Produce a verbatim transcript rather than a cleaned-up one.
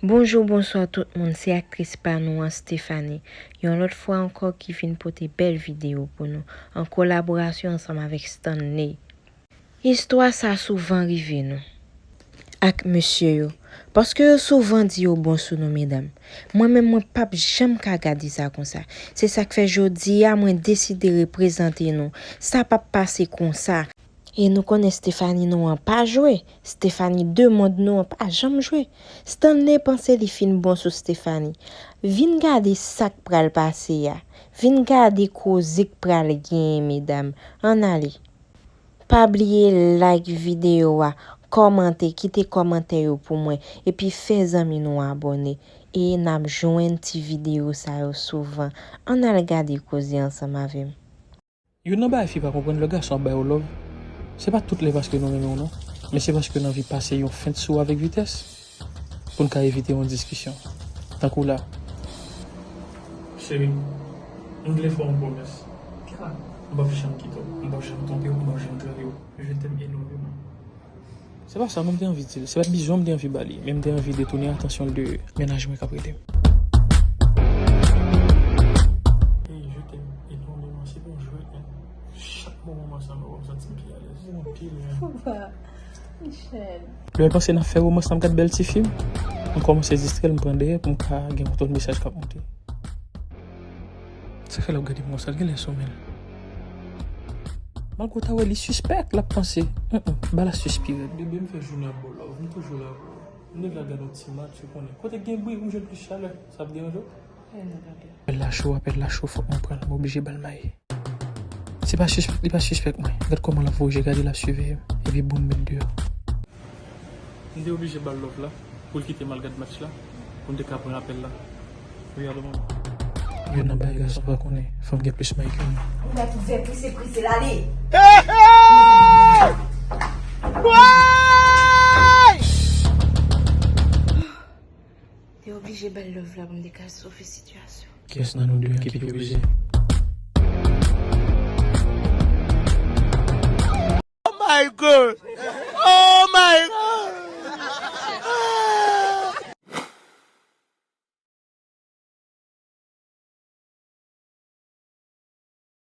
Bonjou, bonswa tout moun, se aktris pa nou an Stephanie, yon lòt fwa ankò ki vin pote bèl videyo pou nou, an kolaborasyon ansanm avèk Stanley. Istwa sa souvan rive nou ak mesye yo, paske yo souvan di yo bon sou nou, medam. Mwen menm, mwen p ap janm ka gade sa konsa. Se sa k fè jodi a mwen deside reprezante nou. Sa p ap pase konsa. E nou konnen Stephanie nou an pa jwe. Stephanie de mond nou an pa janm jwe. Stanley panse li fin bon sou Stephanie. Vin gade sa k pral pase a. Vin gade koze k pral genyen, medam. Ann ale. Pa bliye like videyo a, kòmante, kite kòmantè yo pou mwen, epi fè zanmi nou abòne. E n ap jwenn ti videyo sa yo souvan. Ann al gade koze ansanm avè m. Youn nan bagay fi pa konprann lè gason ap ba yo love, se pa tout lè paske nou renmen w non, men se paske n anvi pase yon fent sou w avèk vitès pou n ka evite yon diskisyon. Tankou la. Cheri, m vle fè w yon pwomès. Ki sa? M p ap janm kite w, m p ap janm twonpe w, m p ap janm trayi w. Je t'aime énormément. Se pa sa non m te anvi di l. Se pa t bizwen m te anvi ba li, men m te anvi detounen atansyon l de mennaj mwen k ap rele m. Hey, je t'aime énormément. Se pa yon jwèt, men chak moman m ansanm avè w, m santi m pi alèz. Anpil, men. Papa, Michel. Lè m panse n ap fè womans lan, m gad bèl ti fim, m kòmanse distrè l, m pran dèyè pou m ka gen kontwòl mesaj k ap monte. Sa fè l ap gade m konsa, l genlè sou men l. Malgre w ta wè li sispèk, l ap panse, "Mm, mm, ba l astyès pi rèd." Bebe, m fè jounen ap ba w love, m toujou la pou ou. M deja gade yon ti match, ou konnen. Kote k gen bri, m jwenn plis chalè. Sa ap deranje w? Apèl la cho, apèl la cho, fòk mwen pran l, m oblije ba l mayi. Se pa sis-, li pa sispèk mwen. Gad kòman l ap voye je, gade l ap siveye m. Epi boum, met deyò. M te oblije ba l love la pou l kite m al gad match la, pou m te ka pran apèl la. Wi, alo, manman. Youn nan bagay gason pa konnen, fanm gen plis may ke nou. Ou mèt ouvè prese prese l ale. Te oblije ba l love la pou m te ka sove sitiyasyon. Kiyès nan nou de an ki pi oblije? Oh my God!